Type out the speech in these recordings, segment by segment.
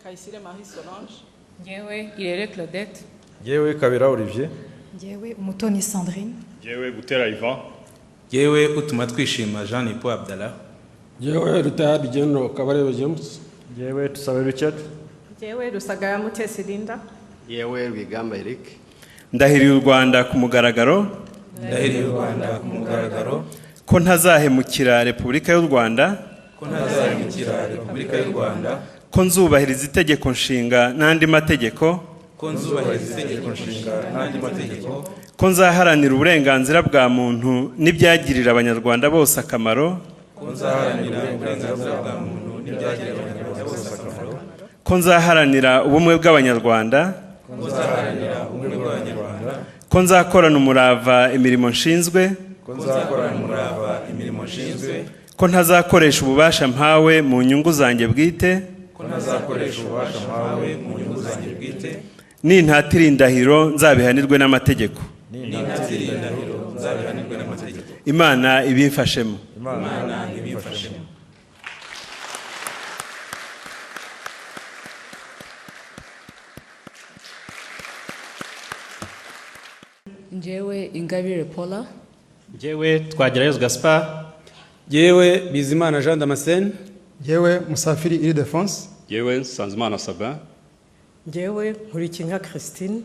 Kayisire Marie Solange. Njyewe Irere Claudette. Yewe Kabera Olivier. Njyewe Umutoni Sandrine. Yewe Gutera Ivan. Yewe utuma twishima Jean Nepo Abdallah. Yewe retired General Kabarebe James. Yewe Tusabe Richard. Yewe Rusagara Mutesi Linda. Yewe Rwigamba Eric. Ndahiriye u Rwanda ku mugaragaro. Ndahiriye u Rwanda ku mugaragaro. Ko ntazahemukira Repubulika y'u Rwanda. Ko ntazahemukira Repubulika y'u Rwanda. Ko nzubahiriza itegeko nshinga n'andi mategeko. Ko nzubahiriza itegeko nshinga n'andi mategeko. Ko nzaharanira uburenganzira bwa muntu n'ibyagirira abanyarwanda bose akamaro. Ko nzaharanira uburenganzira bwa muntu n'ibyagirira abanyarwanda bose akamaro. Ko nzaharanira ubumwe bw'abanyarwanda. Ko nzaharanira ubumwe bw'abanyarwanda. Ko nzakorana umurava imirimo nshinzwe. Ko nzakorana umurava imirimo nshinzwe. Ko ntazakoresha ububasha mpawe mu nyungu zanjye bwite. Ko ntazakoresha ububasha mpawe mu nyungu zanjye bwite. Nintatira indahiro nzabihanirwe n'amategeko. Nintatira indahiro nzabihanirwe n'amategeko. Imana ibimfashemo. Imana ibimfashemo. Njyewe Ingabire Paula. Njyewe Twagirayezu Gaspard. Yewe Bizimana Jean Damascene. Yewe Musafiri Ildefonse. Yewe Nsanzimana Sabin. Njyewe Nkurikinka Christine.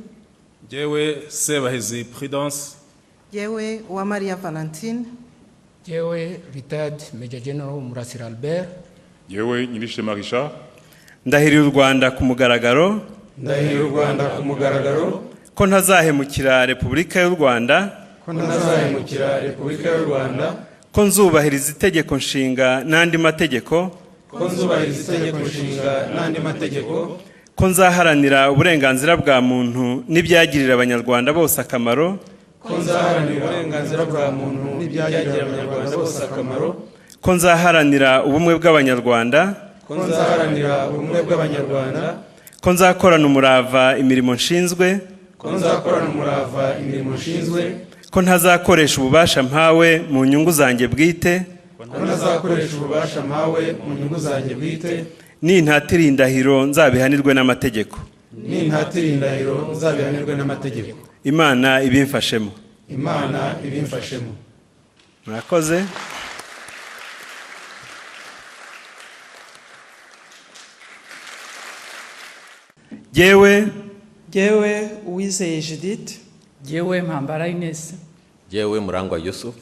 Njyewe Sebahizi Prudence. Yewe Uwamariya Valentine. Yewe retired Major General Murasira Albert. Yewe Nyirishema Richard. Ndahiriye u Rwanda ku mugaragaro. Ndahiriye u Rwanda ku mugaragaro. Ko ntazahemukira Repubulika y'u Rwanda. Ko ntazahemukira Repubulika y'u Rwanda. Ko nzubahiriza itegeko nshinga n'andi mategeko. Ko nzubahiriza itegeko nshinga n'andi mategeko. Ko nzaharanira uburenganzira bwa muntu n'ibyagirira abanyarwanda bose akamaro. Ko nzaharanira uburenganzira bwa muntu n'ibyagirira abanyarwanda bose akamaro. Ko nzaharanira ubumwe bw'abanyarwanda. Ko nzaharanira ubumwe bw'abanyarwanda. Ko nzakorana umurava imirimo nshinzwe. Ko nzakorana umurava imirimo nshinzwe. Ko ntazakoresha ububasha mpawe mu nyungu zanjye bwite. Ko ntazakoresha ububasha mpawe mu nyungu zanjye bwite. Nintatira indahiro nzabihanirwe n'amategeko. Nintatira indahiro nzabihanirwe n'amategeko. Imana ibimfashemo. Imana ibimfashemo. Murakoze. Yewe Yewe Uwizeye Judith. Njyewe Mpambara Ines. Yewe Murangwa Yusuf.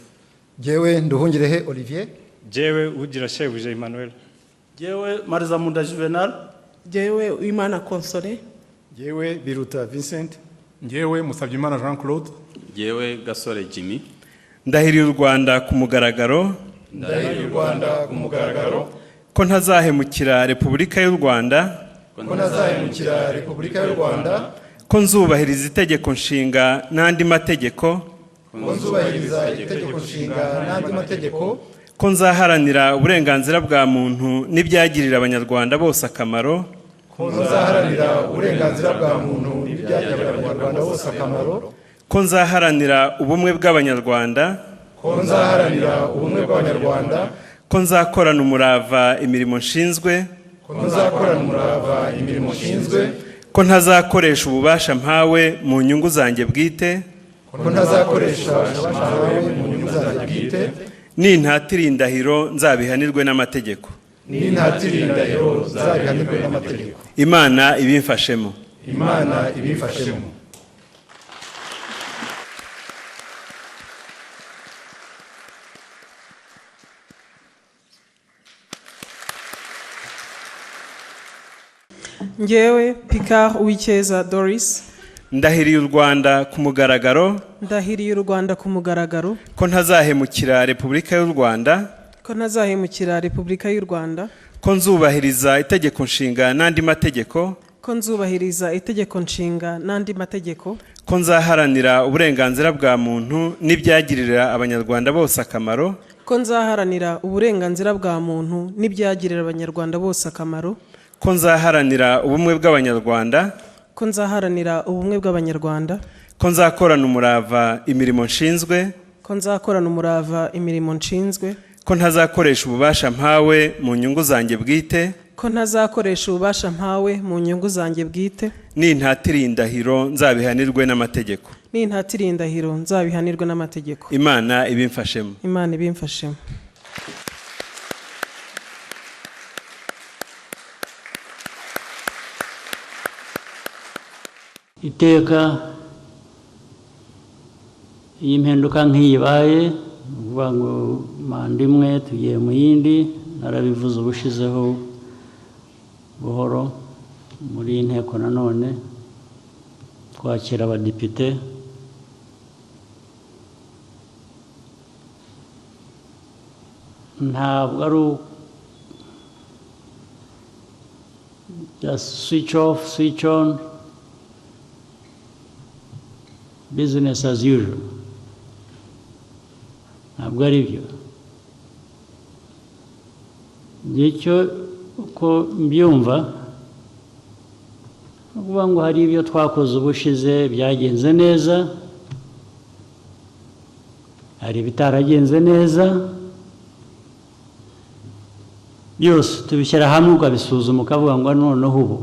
Yewe Nduhungirehe Olivier. Yewe Ugira Shebuja Emmanuel. Yewe Marizamunda Juvenal. Yewe Uwimana Console. Yewe Biruta Vincent. Yewe Musabyimana Jean Claude. Yewe Gasore Jimmy. Ndahiriye u Rwanda ku mugaragaro. Ndahiriye u Rwanda ku mugaragaro. Ko ntazahemukira Repubulika y'u Rwanda. Ko ntazahemukira Repubulika y'u Rwanda. Ko nzubahiriza itegeko nshinga n'andi mategeko. Ko nzubahiriza itegeko nshinga n'andi mategeko. Ko nzaharanira uburenganzira bwa muntu n'ibyagirira abanyarwanda bose akamaro. Ko nzaharanira uburenganzira bwa muntu n'ibyagirira abanyarwanda bose akamaro. Ko nzaharanira ubumwe bw'abanyarwanda. Ko nzaharanira ubumwe bw'abanyarwanda. Ko nzakorana umurava imirimo nshinzwe. Ko nzakorana umurava imirimo nshinzwe. Ko ntazakoresha ububasha mpawe mu nyungu zanjye bwite. Ko ntazakoresha ububasha mpawe mu nyungu zanjye bwite. Nintatira indahiro nzabihanirwe n'amategeko. Nintatira indahiro nzabihanirwe n'amategeko. Imana ibimfashemo. Imana ibimfashemo. Njyewe Picard Uwicyeza Doris. Ndahiriye u Rwanda ku mugaragaro. Ndahiriye u Rwanda ku mugaragaro. Ko ntazahemukira Repubulika y'u Rwanda. Ko ntazahemukira Repubulika y'u Rwanda. Ko nzubahiriza itegeko nshinga n'andi mategeko. Ko nzubahiriza itegeko nshinga n'andi mategeko. Ko nzaharanira uburenganzira bwa muntu n'ibyagirira abanyarwanda bose akamaro. Ko nzaharanira uburenganzira bwa muntu n'ibyagirira abanyarwanda bose akamaro. Ko nzaharanira ubumwe bw'abanyarwanda. Ko nzaharanira ubumwe bw'abanyarwanda. Ko nzakorana umurava imirimo nshinzwe. Ko nzakorana umurava imirimo nshinzwe. Ko ntazakoresha ububasha mpawe mu nyungu zanjye bwite. Ko ntazakoresha ububasha mpawe mu nyungu zanjye bwite. Nintatira indahiro nzabihanirwe n'amategeko. Nintatira indahiro nzabihanirwe n'amategeko. Imana ibimfashemo. Imana ibimfashemo. Iteka iyo impinduka nk'iyi ibaye, ni ukuvuga ngo manda imwe tugiye mu yindi, narabivuze ubushizeho buhoro muri iyi nteko nanone twakira abadepite, ntabwo ari just switch off, switch on, business as usual. Ntabwo ari byo. Icyo uko mbyumva ni ukuvuga ngo hari ibyo twakoze ubushize byagenze neza, hari ibitaragenze neza, byose tubishyira hamwe ukabisuzuma ukavuga ngo noneho ubu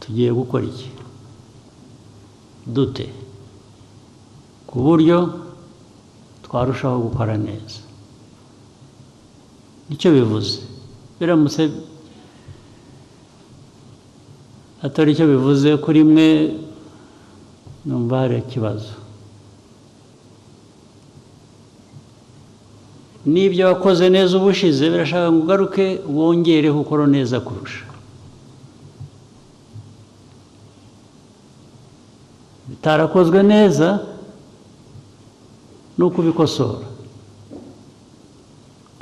tugiye gukora iki dute ku buryo twarushaho gukora neza. Icyo bivuze biramutse atari icyo bivuze kuri mwe, numva hari ikibazo. N'ibyo wakoze neza ubushize birashaka ngo ugaruke wongereho ukora neza kurusha. Bitarakozwe neza ni ukubikosora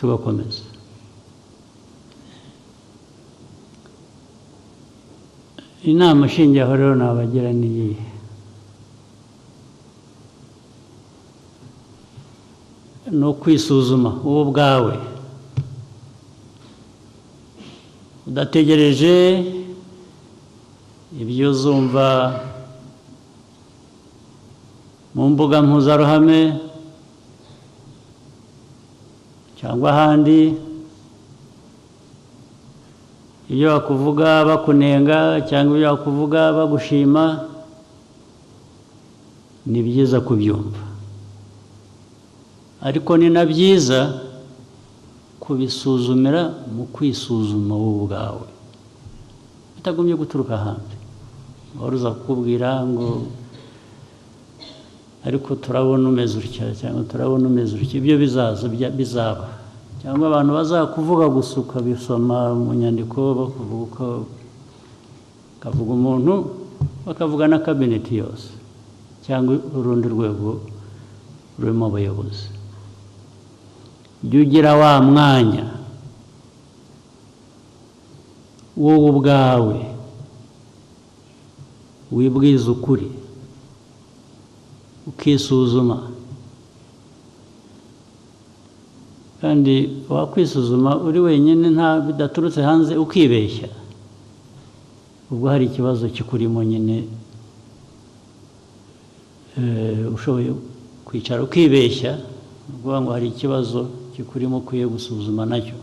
tugakomeza. Inama ishingiyeho rero nabagira ni iyihe? Ni ukwisuzuma wowe ubwawe, udategereje ibyo uzumva mu mbuga mpuzaruhame cyangwa ahandi, ibyo bakuvuga bakunenga cyangwa ibyo bakuvuga bagushima, ni byiza kubyumva, ariko ni na byiza kubisuzumira mu kwisuzuma wowe ubwawe, bitagumye guturuka ahandi. Wari uza kukubwira ngo ariko turabona umeze utya cyangwa turabona umeze utya, ibyo bizaza bizaba, cyangwa abantu bazakuvuga gusa ukabisoma mu nyandiko bakuvuga uko bakavuga umuntu, bakavuga na kabineti yose cyangwa urundi rwego rurimo abayobozi. Jya ugira wa mwanya wowe ubwawe wibwiza ukuri, ukisuzuma. Kandi wakwisuzuma uri wenyine nta bidaturutse hanze, ukibeshya, ubwo hari ikibazo kikurimo nyine. Ushoboye kwicara ukibeshya, ukuvuga ngo hari ikibazo kikurimo ukwiye gusuzuma nacyo.